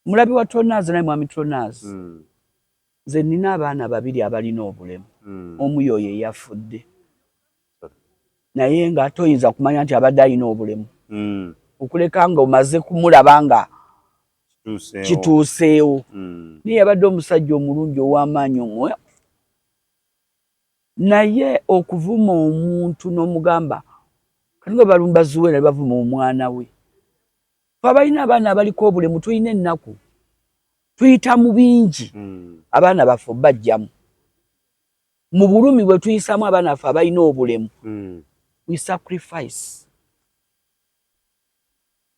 Mulabi wa Tronas, naye mwami Tronas, nze nina abaana babiri abalina obulemu. Omu yoyo eyafudde, naye nga toyinza kumanya nti abadde alina obulemu okuleka nga omaze kumulaba nga kituuseewo. Kituuseewo. Naye yabadde omusajja omulungi ow'amaanyi omwe, naye okuvuma omuntu n'omugamba kati nga balumba Zuwera ne bavuma omwana we. Fe abalina abaana abaliko obulemu tulina ennaku, tuyita mu bingi. Abaana baffe bajjamu mu bulumi bwe tuyisamu, abaana baffe abalina obulemu. We sacrifice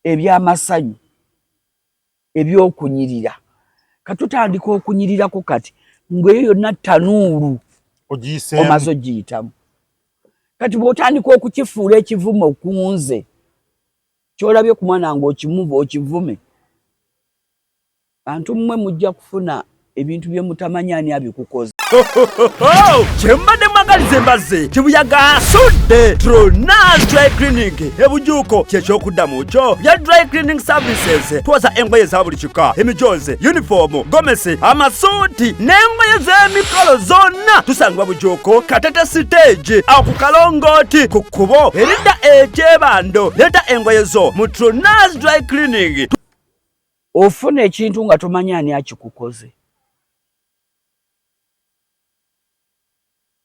ebyamasanyu, ebyokunyirira. Katutandika okunyirirako kati ng'eyo yonna tanuulu ogiyiseemu. Omaze ogiyitamu. Kati bw'otandika okukifuula ekivumo ku nze, kyolabye ku mwana nga okimuva okivume, bantu mmwe mujja kufuna ebintu bye mutamanyi ani abikukoze. Kyembadde mwagaliza embazzi kibuyaga asudde. Tronas Dry Cleaning ebujuuko kyekyokuddamu kyo bya dry cleaning services. Twoza engoye za buli kika, emijoozi, yunifoomu, gomesi, amasuuti n'engoye z'emikolo zonna. Tusangibwa Bujuuko, Katete stage, awo ku kalongooti ku kkubo eridda ekyebando. Leeta engoye zo mu Tronas Dry Cleaning. Ofuna ekintu nga tomanyi ani akikukoze.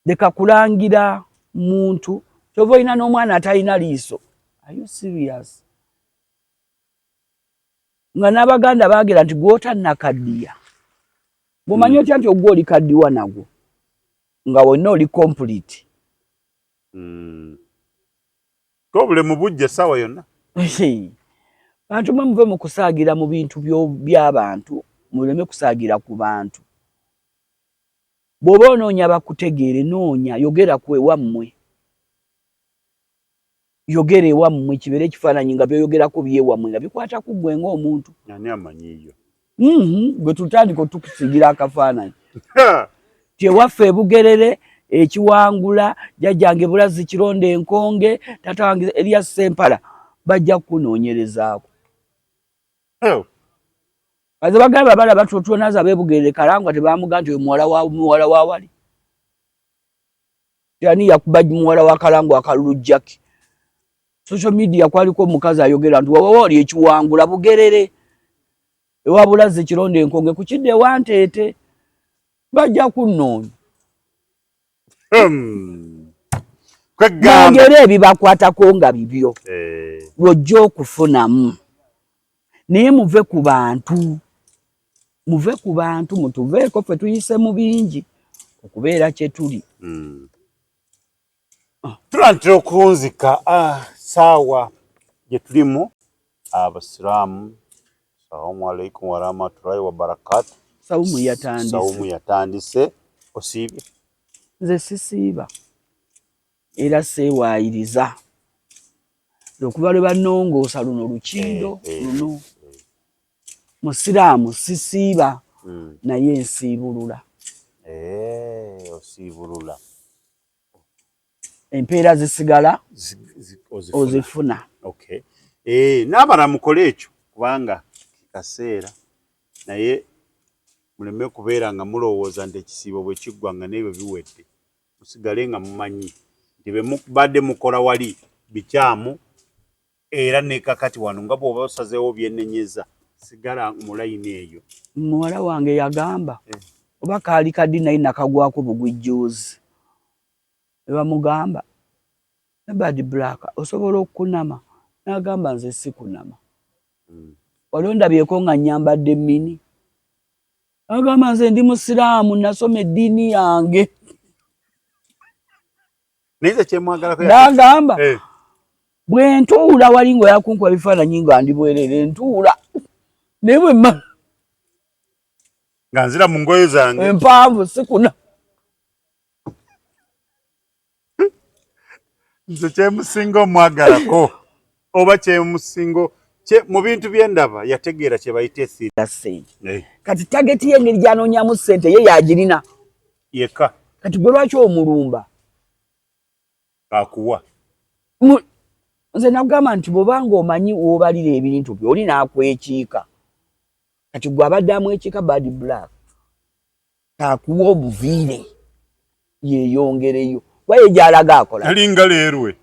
Leka kulangira muntu kyova olina n'omwana atalina liiso. Are you serious? Nga n'Abaganda baagera nti gw'otannakaddiya bw'omanyi otya nti ogwo oli kaddiwa nagwo nga wonna oli complete. Obulemu bujja essaawa yonna. Bantu mwe muve mu kusaagira mu bintu by'abantu, muleme kusaagira ku bantu. Bw'oba onoonya bakutegeere, noonya, yogera ku ewammwe, yogera ewammwe, kibeere ekifaananyi nga byoyogerako byewammwe, nga bikwata ku ggwe ng'omuntu. Ani amanyiyo? Gwe tutandika otukusiigira akafaananyi ti ewaffe ebugerere ekiwangula, jjajjange Bulazi Kironda Enkonge, taata wange Erias Sempala, bajja kukunoonyerezaako. Baze bagamba balaba tuonaza abebugerere Kalangwa tebamuga nti oyo muwala wa muwala wa wali. Yani yakuba muwala wa Kalangwa akalulu Jackie. Social media kwaliko omukazi ayogera nti wawa wali ekiwangula Bugerere ewa Bulazi Kironda Enkonge ku kidde Wanteete, bajja kunnoonya. Mwogere ebibakwatako nga bibyo, lw'ojja okufunamu. Naye muve ku bantu, muve ku bantu, mutuveeko, ffe tuyise mu bingi okubeera kye tuli. Tulantira okunzika saawa gye tulimu abasiraamu. Assalamu alaikum warahmatullahi wabarakatuh. Saumu yatandise. Saumu yatandise. Osiibye? Nze sisiiba era seewaayiriza, okuva lwe bannongoosa luno lukindo luno. Musiraamu sisiiba, naye nsiibulula. Osiibulula. Empeera zisigala ozifuna. Okay. N'abala mukole ekyo kubanga kaseera, naye muleme kubeera nga mulowooza nti ekisiibo bwe kiggwa nga n'ebyo biwedde. Musigale nga mumanyi nti bye mubadde mukola wali bikyamu, era ne kakati wano nga bw'oba osazeewo byenenyeza, sigala mu layini eyo. Muwala wange yagamba oba kaali kaddi naye nakagwako bugwijjuuzi. Ne bamugamba Bad Black osobola okukunama? N'agamba nze sikunama. Wali ondabyeko nga nnyambadde mini? Agamba nze ndi musiraamu, nasoma eddiini yange. N'agamba bwe ntuula wali ng'oyakunkuba ebifaananyi nga ndi bwerere, ntuula naye bwe mmala nga nzira mu ngoye zange empanvu sikuna. Nze kyemusinga omwagalako oba kyemusinga mu bintu byendaba yategeera kye bayita esira ssente. Kati target ye engeri gy'anoonyamu ssente ye yagirina yekka. Kati gwe lwaki omulumba? Akuwa. Nze nakugamba nti bw'obanga omanyi w'obalira ebintu byo oli n'akwekiika. Kati gwe abadde amwekiika Bad Black akuwa obuviire yeeyongereyo, kuba ye gy'alaga akola. Alinga leerwe.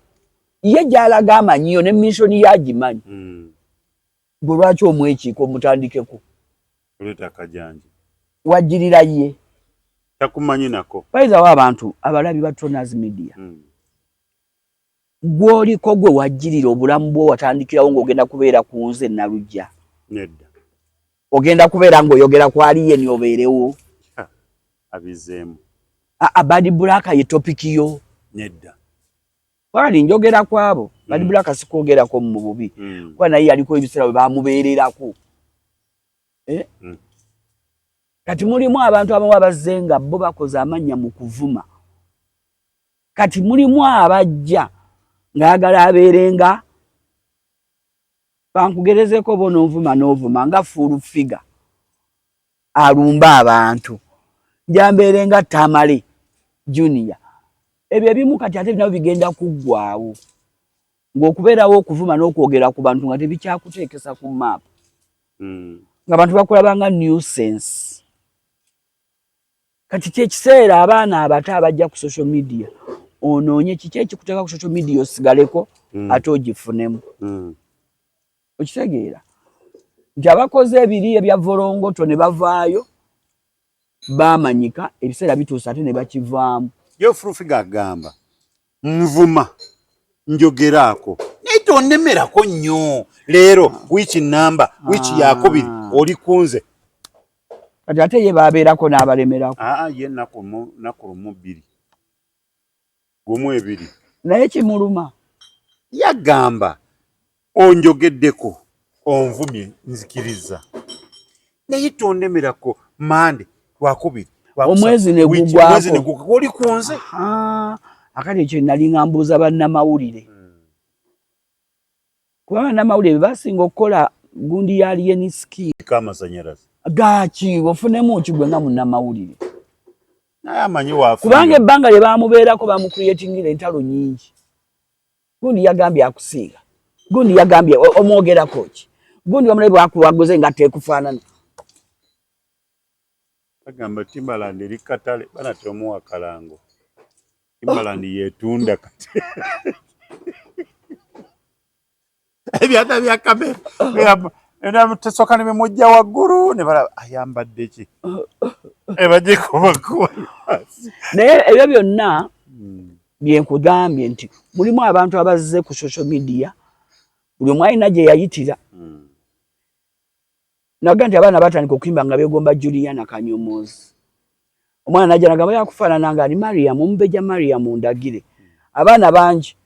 Ye gy'alaga amanyiyo ne mission yagimanyi. Gwe lwaki omwekiika omutandikeko? Oleeta akajanja. Wajjirira ye. Takumanyi nako. Bayizawo abantu abalabi ba Tronas Media. Gw'oliko gwe wajjirira obulamu bwo watandikirawo ng'ogenda kubeera ku nze Nalujja. Nedda. Ogenda kubeera ng'oyogera ku Alien obeerewo. Abizeemu. Bad Black ye topic yo. Nedda. Kwani njogera kwabo. Bad Black sikwogerako mu bubi. Kuba naye yaliko ebiseera bwe bamubeererako. Kati mulimu abantu abamu abazze nga bo bakoze amannya mu kuvuma. Kati mulimu abajja ng'ayagala abeere nga bankugerezeko bo n'onvuma n'ovuma nga full figure alumba abantu, njambeere nga Tamale Junior. Ebyo ebimu kati ate nabyo bigenda kuggwaawo ng'okubeerawo okuvuma n'okwogera ku bantu nga tebikyakuteekesa ku map, ng'abantu bakulaba nga nuisance. Kati kyekiseera abaana abato abajja ku social media onoonye kiki ekikuteeka ku social media osigaleko ate ogifunemu. Okitegeera nti abakoze ebiri ebya volongoto ne bavaayo baamanyika, ebiseera bituuse ate ne bakivaamu. Yo Full Figure agamba nvuma njogeraako naye tonnemerako nnyo leero wiiki namba wiiki yakubiri oli kunze. Kati ate ye babeerako n'abalemerako. Ye naku lumu bbiri gumu ebiri. Naye kimuluma. Yagamba onjogeddeko, onvumye, nzikiriza, naye tondemerako Mande, Lwakubiri, omwezi ne gugwako. Oli ku nze. Akati ekyo nali nga mbuuza bannamawulire, kuba bannamawulire be basinga okukola gundi ya Alien Skin. Amasanyalaze. Gaki ofunemu ki gwe nga munnamawulire? Naye amanyi waafu. Kubanga ebbanga lye bamubeerako bamucreatingira entalo nyingi. Gundi yagambye akusinga, gundi yagambye omwogerako ki, gundi wamulabe bwakuwaguze nga tekufaanana. Bagamba Timbaland eri katale, bana temuwa kalango. Timbaland yetunda kati. Ebyana bya kamera tesoka ne bimujja waggulu ne balaba ayambadde ki, ebagikubakuba. Naye ebyo byonna byenkugambye nti mulimu abantu abazze ku social media, buli omu alina gye yayitira. Naga nti abaana batandika okuyimba nga beegomba Juliana Kanyomozi. Omwana najja nagamba yakufaanana nga ani, Mariam Omumbejja, Mariam Ndagire. Abaana bangi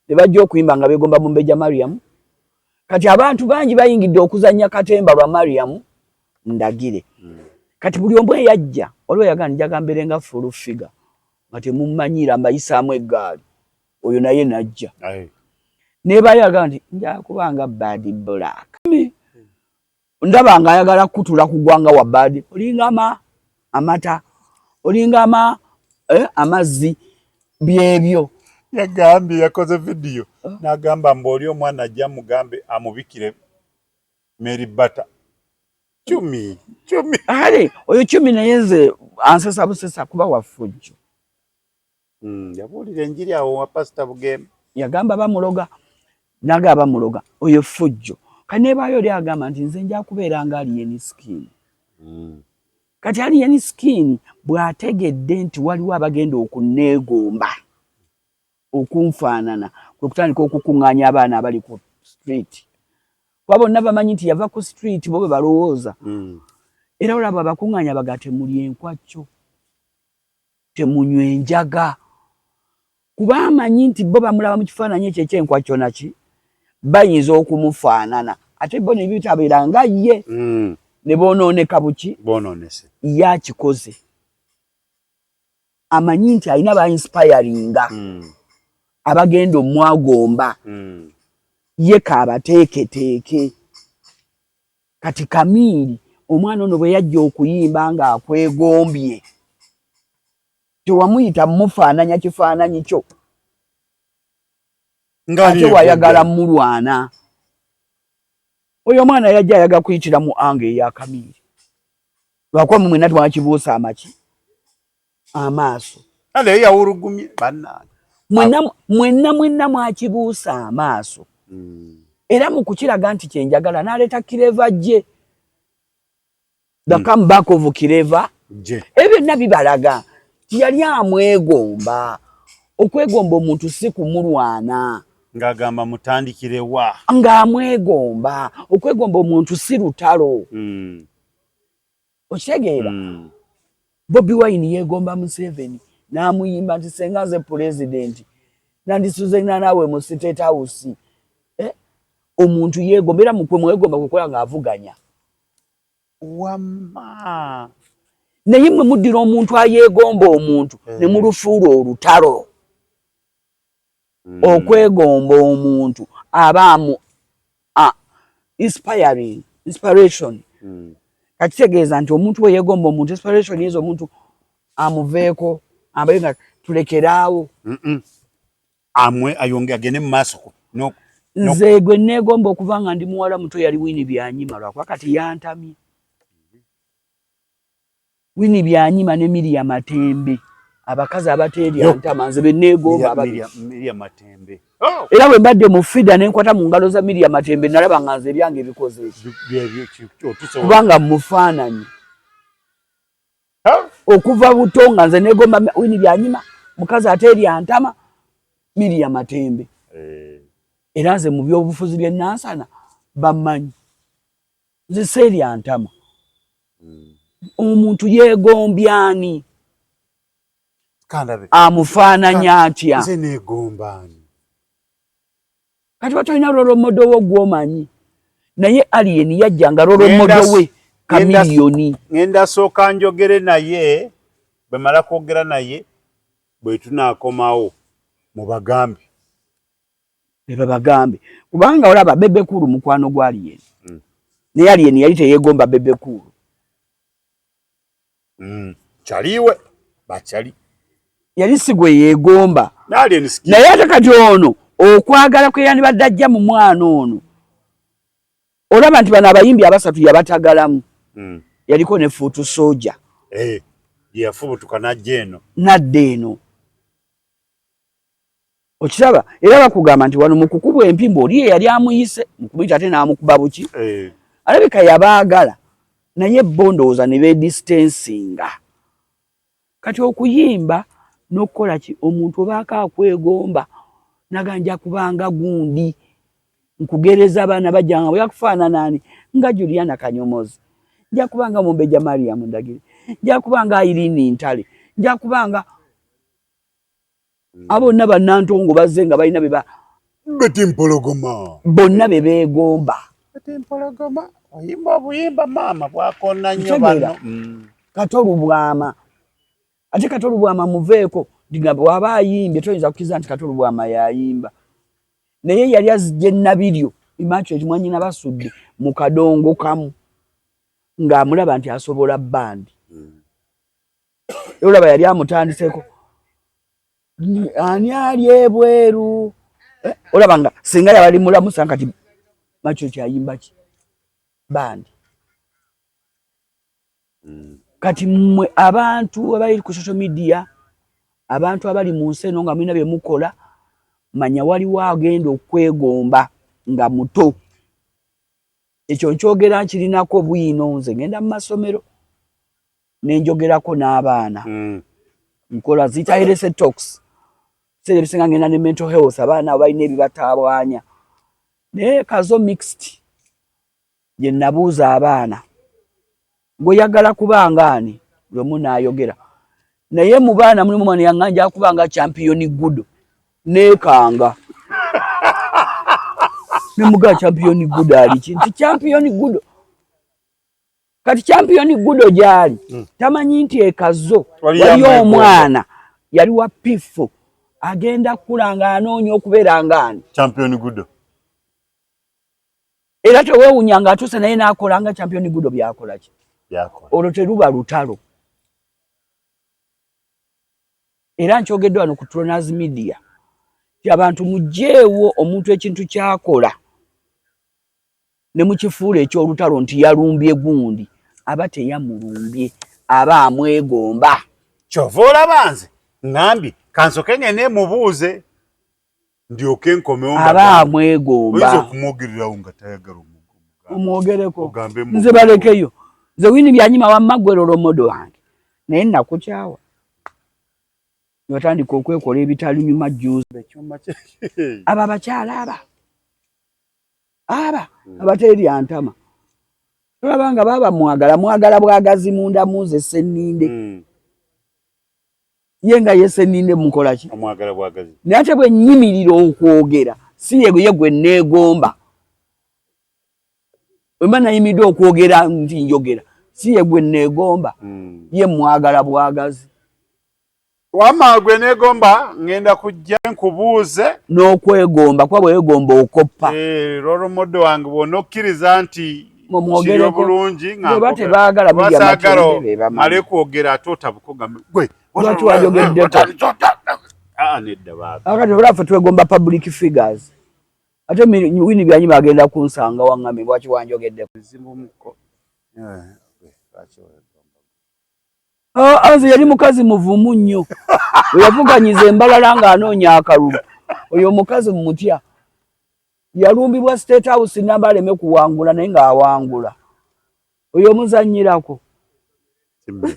ne bajja okuyimba nga beegomba Mumbejja Mariam. Kati abantu bangi bayingidde okuzannya katemba lwa Mariam Ndagire. Kati buli omu eyajja waliwo yagaa njaga mbeere nga full figure nga temummanyiira, mbayisaamu eggaali, oyo naye najja nebayo aga nti nja kubanga Bad Black, ndaba nga ayagala kutula ku ggwanga wa Bad, olinga amata, olinga amazzi, byebyo. Yagambye yakoze vidiyo n'agamba mbu oli omwana ajja mugambe amubikire Mary Bata cumi cumi. Ale oyo cumi naye nze ansesa busesa kuba wafujjo. Yabuulira enjiri awo wa Pasita Bugembe. Yagamba bamuloga, naga bamuloga oyo fujjo. Kanebayo oli agamba nti nze nja kubeera nga Alien Skin. Kati Alien Skin bw'ategedde nti waliwo abagenda okuneegomba okunfaanana, kwe kutandika okukuŋŋaanya abaana abali ku street, kuba bonna bamanyi nti yava ku street, bo bwe balowooza. Era olaba abakuŋŋaanya baga temulya enkwacyo, temunywa enjaga, kuba amanyi nti bo bamulaba mu kifaananyi ekyo ekyenkwacyo naki bayinza okumufaanana, ate bo ne bitabeera nga ye ne boonooneka buki. Bonoonese. Ye akikoze amanyi nti alina ba inspiringa abagenda omwagomba, ye kaabateeketeeke. Kati Kamiiri omwana ono bwe yajja okuyimba ng'akwegombye, tewamuyita mufaananya kifaananyi kyo, ate wayagala mulwana. Oyo omwana yajja ayaga kuyitira mu ange eya Kamiiri, lwakuba mwe mwenna twakibuusa amaki amaaso. Naye yawulugumye bannange. Mwenna mwenna mwenna mwakibuusa amaaso. Era mu kukiraga nti kyenjagala n'aleeta Kireva gye, the comeback of Kireva. Gye. Ebyo byonna bibalaga nti yali amwegomba. Okwegomba omuntu si kumulwana. Ng'agamba mutandikirewa. Ng'amwegomba, okwegomba omuntu si lutalo. Okitegeera? Bobi Wine yeegomba Museveni n'amuyimba nti senga nze pulezidenti nandisuze naawe mu State House. Eh? Omuntu yeegomba, era mukwe mwegomba kukola ng'avuganya. Wamma. Naye mmwe muddira omuntu ayeegomba omuntu ne mulufuula olutalo. Okwegomba omuntu abaamu inspiring inspiration. Kakitegeeza nti omuntu bwe yeegomba omuntu, inspiration yinza omuntu amuveeko abaye nga tulekeraawo. Amwe ayonge agende mu maaso no. Nze gwe neegomba okuva nga ndi muwala muto yali Winnie Byanyima, lwakuba kati yantamye. Winnie Byanyima ne Miria Matembe, abakazi abateerya ntama, nze be neegomba ababiri. Miria Matembe. Era bwe mbadde mu FIDA ne nkwata mu ngalo za Miria Matembe, nalaba nga nze ebyange bikoze eki, kubanga mufaananyi okuva buto nga nze neegomba Winnie Byanyima, mukazi ateerya ntama, Miria Matembe. Era nze mu byobufuzi by'e Nansana bammanyi, nze seerya ntama. Omuntu yeegombyani? Amufaananya atya? Nze neegomba ani? Kati batolina role model wo gw'omanyi, naye Alien yajja nga role model we Chameleone. Ngenda sooka njogere naye, bwe mala kwogera naye bwe tunaakomawo mubagambe. Bebabagambe, kubanga olaba Bebe Cool mukwano gwa Alien. Naye Alien yali teyeegomba Bebe Cool. Kyaliwe bakyali yali si gwe yeegomba, naye ate kati ono okwagala kwe yandibadde ajja mu mwana ono, olaba nti bano abayimbi abasatu yabatagalamu. Yaliko ne foot soldier. Eh, yafubutuka najja eno. Nadda eno, okiraba, era bakugamba nti wano mukukubwa empimbu oli ye yali amuyise mukumuyita, ate n'amukuba buki. Alabika yabaagala, naye bo ndowooza ne bedistancinga. Kati okuyimba n'okukola ki, omuntu obaako akwegomba naga nja kubanga gundi nkugereza abaana bajjanga bwe yakufaanana ani, nga Juliana Kanyomozi, nja kubanga Mumbejja Mariam Ndagire, nja kubanga Irene Ntale, nja kubanga abo bonna bannantongo bazze nga balina beba Betty Mpologoma. Bonna be beegomba. Betty Mpologoma oyimba obuyimba maama bwakonna nnyo. Ntegeera. Bano. Kato Lubwama, ate Kato Lubwama muveeko nga bw'aba ayimbye toyinza kukkiriza nti Kato Lubwama yayimba, naye yali azijja ennabiryo Immaculate mwanyina basudde mu kadongo kamu ng'amulaba nti asobola bandi. Olaba yali amutandiseko ani ali ebweru. Eh, olaba nga singa yabali mulamu sanga kati Immaculate ayimba ki bandi. Kati mmwe abantu abali ku social media, abantu abali mu nsi eno nga mulina bye mukola, manya waliwo agenda okwegomba nga muto. Ekyo nkyogera nkirinako bwino. Nze ngenda mu masomero nenjogerako n'abaana. Nkola ziyita health talks. Biseera ebisinga ngenda ne mental health, abaana abo balina ebibatawaanya, naye Kazo Mixed gye nabuuza abaana, gweoyagala kubanga ani? Buli omu n'ayogera, naye mu baana mulimu omwana yaŋŋamba nja kubanga Champion Gudo. Neekanga nemugaa Champion Gudo aliki nti Champion Gudo. Kati Champion Gudo gyali tamanyi nti ekazo Waliyo waliyo amwegomba. Omwana yali wa pifo agenda kukula nga anoonya okubeera ngaani. Champion Gudo. Era teweewunya nga atuuse naye n'akola nga Champion Gudo byakola ki. Byakola. Olwo teruba lutalo. Era nkyogedde wano ku Tronas Media ti abantu mugyeewo omuntu ekintu kyakola ne mukifuula ekyolutalo nti yalumbye gundi, aba teyamulumbye, aba amwegomba. Kyova olaba nze ŋŋambye kansoke ngende mubuuze ndyoke nkomewo. Aba Oyinza amwegomba. Okumwogererawo nga tayagala Omwogereko. Ogambe Nze balekeyo, nze Winnie Byanyima wamma gwe role model wange, naye nakukyawa watandika okwekola ebitalinyuma juzi. Ekyuma kye Abo abakyala aba abateerya ntama, tolaba nga baba mwagala mwagala bwagazi munda munze Sseninde. Ye nga ye Sseninde mukola ki? Omwagala bwagazi. Naye ate bwe nnyimirira okwogera, si ye ye gwe neegomba. Bwe mba nayimiridde okwogera nti njogera, si ye gwe neegomba. Ye mwagala bwagazi. Wamma gwe neegomba ngenda kujja nkubuuze. N'okwegomba, kuba bwe weegomba okoppa. Eh, role model wange bw'onokkiriza nti Mumwogereko. kiri obulungi nga Bwe ba nkogera. tebaagala Oba mulya saagala matembe be bamanyi. male kwogera ate otabuka ogambe gwe Lwaki wayogeddeko? Ah, nedda baaga. Akati olaba ffe twegomba public figures, ate Winnie Byanyima agenda kunsanga waŋŋambe lwaki wanjogeddeko. Bizibu muko. Eh, gwe, lwaki weegomba? Ah, ah, nze yali mukazi muvumu nnyo we yavuganyiza embalala ng'anoonya akalulu. Oyo omukazi mumutya, yalumbibwa State House namba aleme kuwangula, naye ng'awangula. Oyo omuzannyirako. Kimbe.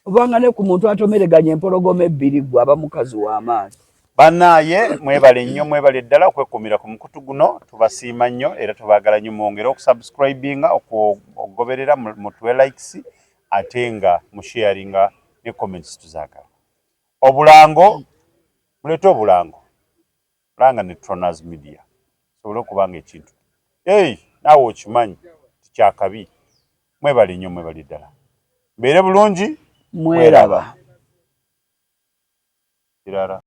Obanga ne ku muntu atomereganya empologoma ebbiri, gwe aba mukazi w'amaanyi. Bannaaye mwebale nnyo, mwebale ddala okwekumira ku mukutu guno. Tubasiima nnyo era tubaagala nnyo. Mwongere okusubscribinga, okugoberera, mutuwe likes, ate nga musharinga ne comments tuzaagala. Obulango, muleete obulango, langa ne Tronas Media sobole okuba nga ekintu ei naawe okimanyi tikyakabi. Mwebale nnyo, mwebale ddala, mbeere bulungi. Mweraba. Kirala.